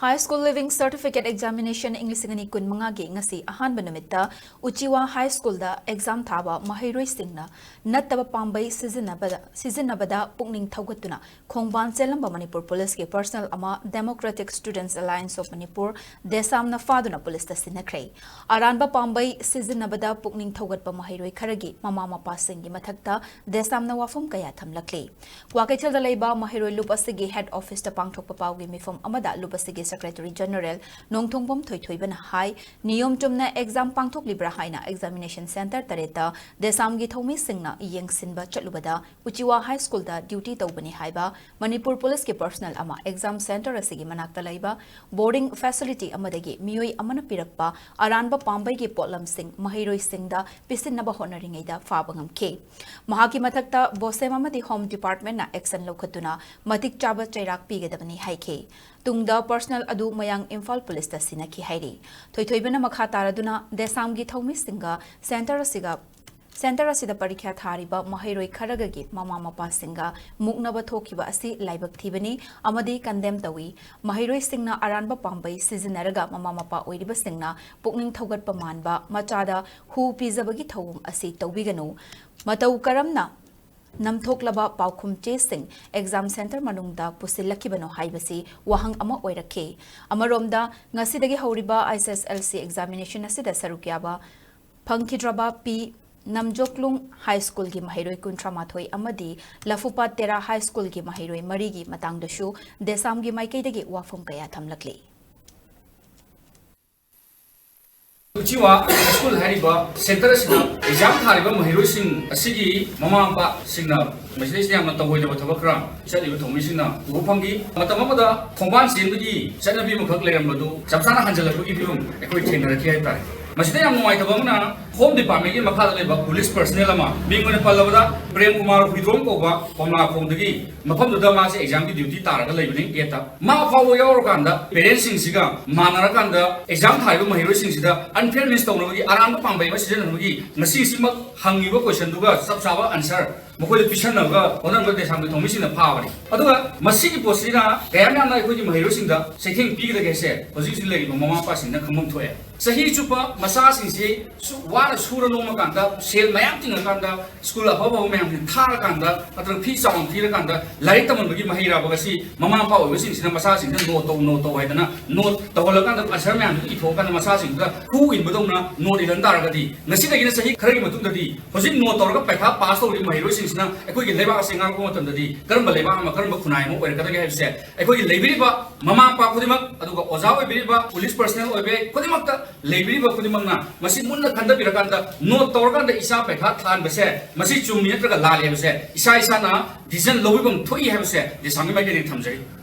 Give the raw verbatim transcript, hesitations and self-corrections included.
High School Leaving Certificate Examination ꯏꯪ ꯂꯤꯁꯤꯡ ꯑꯅꯤ ꯀꯨꯟꯃꯉꯥꯒꯤ ꯉꯁꯤ ꯑꯍꯥꯟꯕ ꯅꯨꯃꯤꯠꯇ ꯎꯆꯤꯋꯥ High Schoolꯗ exam ꯊꯥꯕ ꯃꯍꯩꯔꯣꯏꯁꯤꯡꯅ ꯅꯠꯇꯕ ꯄꯥꯝꯕꯩ ꯁꯤꯖꯤꯟꯅꯕꯗ, ꯁꯤꯖꯤꯟꯅꯕꯗ ꯄꯨꯛꯅꯤꯡ ꯊꯧꯒꯠꯇꯨꯅ ꯈꯣꯡꯕꯥꯟ ꯆꯦꯜꯂꯝꯕ ꯃꯅꯤꯄꯨꯔ ꯄꯨꯂꯤꯁꯀꯤ personnel ꯑꯃ Democratic Students Alliance of Manipur, ꯗꯦꯁꯥꯝꯅ ꯐꯥꯗꯨꯅ ꯄꯨꯂꯤꯁꯇ ꯁꯤꯟꯅꯈ꯭ꯔꯦ꯫ ꯑꯔꯥꯟꯕ ꯄꯥꯝꯕꯩ ꯁꯤꯖꯤꯟꯅꯕꯗ ꯄꯨꯛꯅꯤꯡ ꯊꯧꯒꯠꯄ ꯃꯍꯩꯔꯣꯏ ꯈꯔꯒꯤ ꯃꯃꯥ ꯃꯄꯥꯁꯤꯡꯒꯤ ꯃꯊꯛꯇ ꯗꯦꯁꯥꯝꯅ ꯋꯥꯐꯝ ꯀꯌꯥ ꯊꯝꯂꯛꯂꯤ꯫ ꯀ꯭ꯋꯥꯀꯩꯊꯦꯜꯗ ꯂꯩꯕ ꯃꯍꯩꯔꯣꯏ ꯂꯨꯞ ꯑꯁꯤꯒꯤ head officeꯇ ꯄꯥꯡꯊꯣꯛꯄ ꯄꯥꯎꯒꯤ ꯃꯤꯐꯝ ꯑꯃꯗ ꯂꯨꯞ ꯑꯁꯤꯒꯤ Secretary General ꯅꯣꯡꯊꯣꯡꯕꯝ ꯊꯣꯏꯊꯣꯏꯕꯅ ꯍꯥꯏ, ꯅꯤꯌꯣꯝ ꯆꯨꯝꯅ exam ꯄꯥꯡꯊꯣꯛꯂꯤꯕ꯭ꯔꯥ ꯍꯥꯏꯅ examination centre ꯇꯔꯦꯠꯇ ꯗꯦꯁꯥꯝꯒꯤ ꯊꯧꯃꯤꯁꯤꯡꯅ ꯌꯦꯡꯁꯤꯟꯕ ꯆꯠꯂꯨꯕꯗ ꯎꯆꯤꯋꯥ High Schoolꯗ duty ꯇꯧꯕꯅꯤ ꯍꯥꯏꯕ ꯃꯅꯤꯄꯨꯔ ꯄꯨꯂꯤꯁꯀꯤ personnel ꯑꯃ exam centre ꯑꯁꯤꯒꯤ ꯃꯅꯥꯛꯇ ꯂꯩꯕ boarding facility ꯑꯃꯗꯒꯤ ꯃꯤꯑꯣꯏ ꯑꯃꯅ ꯄꯤꯔꯛꯄ ꯑꯔꯥꯟꯕ ꯄꯥꯝꯕꯩꯒꯤ ꯄꯣꯠꯂꯝꯁꯤꯡ ꯃꯍꯩꯔꯣꯏꯁꯤꯡꯗ ꯄꯤꯁꯤꯟꯅꯕ ꯍꯣꯠꯅꯔꯤꯉꯩꯗ ꯐꯥꯕ ꯉꯝꯈꯤ꯫ ꯃꯍꯥꯛꯀꯤ ꯃꯊꯛꯇ BOSEM ꯑꯃꯗꯤ Home Departmentꯅ action ꯂꯧꯈꯠꯇꯨꯅ ꯃꯇꯤꯛ ꯆꯥꯕ ꯆꯩꯔꯥꯛ ꯄꯤꯒꯗꯕꯅꯤ ꯍꯥꯏꯈꯤ꯫ ꯇꯨꯡꯗ personnel ꯑꯗꯨ ꯃꯌꯥꯡ ꯏꯝꯐꯥꯜ ꯄꯨꯂꯤꯁꯇ ꯁꯤꯟꯅꯈꯤ ꯍꯥꯏꯔꯤ꯫ ꯊꯣꯏꯊꯣꯏꯕꯅ ꯃꯈꯥ ꯇꯥꯔꯗꯨꯅ ꯗꯦꯁꯥꯝꯒꯤ ꯊꯧꯃꯤꯁꯤꯡꯒ centre ꯑꯁꯤꯒ, centre ꯑꯁꯤꯗ ꯄꯔꯤꯈ꯭ꯌꯥ ꯊꯥꯔꯤꯕ ꯃꯍꯩꯔꯣꯏ ꯈꯔꯒꯒꯤ ꯃꯃꯥ ꯃꯄꯥꯁꯤꯡꯒ ꯃꯨꯛꯅꯕ ꯊꯣꯛꯈꯤꯕ ꯑꯁꯤ ꯂꯥꯏꯕꯛ ꯊꯤꯕꯅꯤ ꯑꯃꯗꯤ condemn ꯇꯧꯏ꯫ ꯃꯍꯩꯔꯣꯏꯁꯤꯡꯅ ꯑꯔꯥꯟꯕ ꯄꯥꯝꯕꯩ ꯁꯤꯖꯤꯟꯅꯔꯒ ꯃꯃꯥ ꯃꯄꯥ ꯑꯣꯏꯔꯤꯕꯁꯤꯡꯅ ꯄꯨꯛꯅꯤꯡ ꯊꯧꯒꯠꯄ ꯃꯥꯟꯕ ꯃꯆꯥꯗ ꯍꯨ ꯄꯤꯖꯕꯒꯤ ꯊꯧꯑꯣꯡ ꯑꯁꯤ ꯇꯧꯕꯤꯒꯅꯨ꯫ ꯃꯇꯧ ꯀꯔꯝꯅ ꯅꯝꯊꯣꯛꯂꯕ ꯄꯥꯎꯈꯨꯝ ꯆꯦꯁꯤꯡ exam centre ꯃꯅꯨꯡꯗ ꯄꯨꯁꯤꯜꯂꯛꯈꯤꯕꯅꯣ ꯍꯥꯏꯕꯁꯤ ꯋꯥꯍꯪ ꯑꯃ ꯑꯣꯏꯔꯛꯈꯤ꯫ ꯑꯃꯔꯣꯝꯗ, ꯉꯁꯤꯗꯒꯤ ꯍꯧꯔꯤꯕ H S S L C examination ꯑꯁꯤꯗ ꯁꯔꯨꯛ ꯌꯥꯕ ꯐꯪꯈꯤꯗ꯭ꯔꯕ ꯄꯤ ꯅꯝꯖꯣꯛꯂꯨꯡ High Schoolꯒꯤ ꯃꯍꯩꯔꯣꯏ ꯀꯨꯟꯊ꯭ꯔꯥ ꯃꯥꯊꯣꯏ ꯑꯃꯗꯤ ꯂꯐꯨꯄꯥꯠ ꯇꯦꯔꯥ High Schoolꯒꯤ ꯃꯍꯩꯔꯣꯏ ꯃꯔꯤꯒꯤ ꯃꯇꯥꯡꯗꯁꯨ ꯗꯦꯁꯥꯝꯒꯤ ꯃꯥꯏꯀꯩꯗꯒꯤ ꯋꯥꯐꯝ ꯀꯌꯥ ꯊꯝꯂꯛꯂꯤ꯫ ꯎꯆꯤꯋꯥ High School ꯍꯥꯏꯔꯤꯕ centre ꯑꯁꯤꯗ exam ꯊꯥꯔꯤꯕ ꯃꯍꯩꯔꯣꯏꯁꯤꯡ ꯑꯁꯤꯒꯤ ꯃꯃꯥ ꯃꯄꯥꯁꯤꯡꯅ ꯃꯁꯤꯗꯩꯁꯤꯗ ꯌꯥꯝꯅ ꯇꯧꯔꯣꯏꯗꯕ ꯊꯕꯛ ꯈꯔ ꯆꯠꯂꯤꯕ ꯊꯧꯃꯤꯁꯤꯡꯅ ꯎꯕ ꯐꯪꯈꯤ꯫ ꯃꯇꯝ ꯑꯃꯗ ꯈꯣꯡꯕꯥꯟ ꯆꯦꯟꯕꯒꯤ ꯆꯠꯅꯕꯤ ꯑꯃꯈꯛ ꯂꯩꯔꯝꯕꯗꯨ ꯆꯞ ꯆꯥꯅ ꯍꯟꯖꯤꯜꯂꯛꯄꯒꯤ ꯐꯤꯕꯝ ꯑꯩꯈꯣꯏ ꯊꯦꯡꯅꯔꯛꯈꯤ ꯍꯥꯏꯇꯥꯔꯦ꯫ ꯃꯁꯤꯗ ꯌꯥꯝ ꯅꯨꯡꯉꯥꯏꯇꯕ ꯑꯃꯅ, Home Departmentꯀꯤ ꯃꯈꯥꯗ ꯂꯩꯕ ꯄꯨꯂꯤꯁ personnel ꯑꯃ, ꯃꯤꯡ ꯑꯣꯏꯅ ꯄꯜꯂꯕꯗ ꯄ꯭ꯔꯦꯝ ꯀꯨꯃꯥꯔ ꯍꯨꯏꯗ꯭ꯔꯣꯝ ꯀꯧꯕ ꯀꯣꯝꯂꯥꯈꯣꯡꯗꯒꯤ, ꯃꯐꯝꯗꯨꯗ ꯃꯥꯁꯦ examꯒꯤ duty ꯇꯥꯔꯒ ꯂꯩꯕꯅꯤ gateꯇ꯫ ꯃꯥ ꯐꯥꯎꯕ ꯌꯥꯎꯔꯀꯥꯟꯗ parentꯁꯤꯡꯁꯤꯒ ꯃꯥꯟꯅꯔꯀꯥꯟꯗ exam ꯊꯥꯔꯤꯕ ꯃꯍꯩꯔꯣꯏꯁꯤꯡꯁꯤꯗ unfair means ꯇꯧꯅꯕꯒꯤ ꯑꯔꯥꯟꯕ ꯄꯥꯝꯕꯩ ꯑꯃ ꯁꯤꯖꯤꯟꯅꯅꯕꯒꯤ ꯉꯁꯤꯁꯤꯃꯛ ꯍꯪꯉꯤꯕ questionꯗꯨꯒ ꯆꯞ ꯆꯥꯕ answer ꯃꯈꯣꯏꯗ ꯄꯤꯁꯟꯅꯕ ꯍꯣꯠꯅꯕ ꯗꯦꯁꯥꯝꯒꯤ ꯊꯧꯃꯤꯁꯤꯡꯅ ꯐꯥꯕꯅꯤ꯫ ꯑꯗꯨꯒ ꯃꯁꯤꯒꯤ ꯄꯣꯠꯁꯤꯅ ꯀꯌꯥꯝ ꯌꯥꯝꯅ ꯑꯩꯈꯣꯏꯒꯤ ꯃꯍꯩꯔꯣꯏꯁꯤꯡꯗ ꯆꯩꯊꯦꯡ ꯄꯤꯒꯗꯒꯦ ꯍꯥꯏꯁꯦ ꯍꯧꯖꯤꯛ ꯍꯧꯖꯤꯛ ꯂꯩꯔꯤꯕ ꯃꯃꯥ ꯃꯄꯥꯁꯤꯡꯅ ꯈꯪꯐꯝ ꯊꯣꯛꯑꯦ꯫ ꯆꯍꯤ ꯆꯨꯞꯄ ꯃꯆꯥꯁꯤꯡꯁꯤ ꯁꯨ-, ꯋꯥꯅ ꯁꯨꯔ ꯅꯣꯝꯃꯀꯥꯟꯗ, ꯁꯦꯜ ꯃꯌꯥꯝ ꯇꯤꯡꯉꯀꯥꯟꯗ, ꯁ꯭ꯀꯨꯜ ꯑꯐ ꯑꯐꯕ ꯃꯌꯥꯝꯁꯤ ꯊꯥꯔꯀꯥꯟꯗ, ꯅꯠꯇ꯭ꯔꯒ ꯐꯤ ꯆꯥꯎꯅ ꯊꯤꯔꯀꯥꯟꯗ ꯂꯥꯏꯔꯤꯛ ꯇꯝꯍꯟꯕꯒꯤ ꯃꯍꯩꯔꯥꯕ ꯑꯁꯤ ꯃꯃꯥ ꯃꯄꯥ ꯑꯣꯏꯕꯁꯤꯡꯁꯤꯅ ꯃꯆꯥꯁꯤꯡꯁꯤꯗ ꯅꯣꯠ ꯇꯧ, ꯅꯣꯠ ꯇꯧ ꯍꯥꯏꯗꯅ ꯅꯣꯠ ꯇꯧꯍꯜꯂꯀꯥꯟꯗ ꯑꯟꯁꯔ ꯃꯌꯥꯝꯗꯨ ꯏꯊꯣꯛꯑꯀꯥꯟꯗ ꯃꯆꯥꯁꯤꯡꯗꯨꯗ ꯍꯨ ꯏꯟꯕꯗꯧꯅ ꯅꯣꯠ ꯏꯜꯍꯟ ꯇꯥꯔꯒꯗꯤ, ꯉꯁꯤꯗꯒꯤꯅ ꯆꯍꯤ ꯈꯔꯒꯤ ꯃꯇꯨꯡꯗꯗꯤ ꯍꯧꯖꯤꯛ ꯅꯣꯠ ꯇꯧꯔꯒ ꯄꯩꯈꯥ ꯄꯥꯁ ꯇꯧꯔꯤꯕ ꯃꯍꯩꯔꯣꯏꯁꯤꯡꯁꯤꯅ ꯑꯩꯈꯣꯏꯒꯤ ꯂꯩꯕꯥꯛ ꯑꯁꯤ ꯉꯥꯛꯄ ꯃꯇꯝꯗꯗꯤ ꯀꯔꯝꯕ ꯂꯩꯕꯥꯛ ꯑꯃ, ꯀꯔꯝꯕ ꯈꯨꯟꯅꯥꯏ ꯑꯃ ꯑꯣꯏꯔꯛꯀꯗꯒꯦ ꯍꯥꯏꯕꯁꯦ ꯑꯩꯈꯣꯏꯒꯤ ꯂꯩꯕꯤꯔꯤꯕ ꯃꯃꯥ ꯃꯄꯥ ꯈꯨꯗꯤꯡꯃꯛ, ꯑꯗꯨꯒ ꯑꯣꯖꯥ ꯑꯣꯏꯕꯤꯔꯤꯕ, ꯄꯨꯂꯤꯁ ꯄꯔꯁꯅꯦꯜ ꯑꯣꯏꯕ ꯈꯨꯗꯤꯡꯃꯛꯇ ꯂꯩꯕꯤꯔꯤꯕ ꯈꯨꯗꯤꯡꯃꯛꯅ ꯃꯁꯤ ꯃꯨꯟꯅ ꯈꯟꯊꯕꯤꯔꯀꯥꯟꯗ ꯅꯣꯠ ꯇꯧꯔꯀꯥꯟꯗ ꯏꯆꯥ ꯄꯩꯈꯥ ꯊꯥꯍꯟꯕꯁꯦ ꯃꯁꯤ ꯆꯨꯝꯃꯤ ꯅꯠꯇ꯭ꯔꯒ ꯂꯥꯜꯂꯤ ꯍꯥꯏꯕꯁꯦ ꯏꯁꯥ ꯏꯁꯥꯅ ꯗꯤꯁꯤꯖꯟ ꯂꯧꯕꯤꯐꯝ ꯊꯣꯛꯏ ꯍꯥꯏꯕꯁꯦ ꯗꯦꯁꯥꯝꯒꯤ ꯃꯥꯏꯀꯩꯗꯒꯤ ꯊꯝꯖꯔꯤ꯫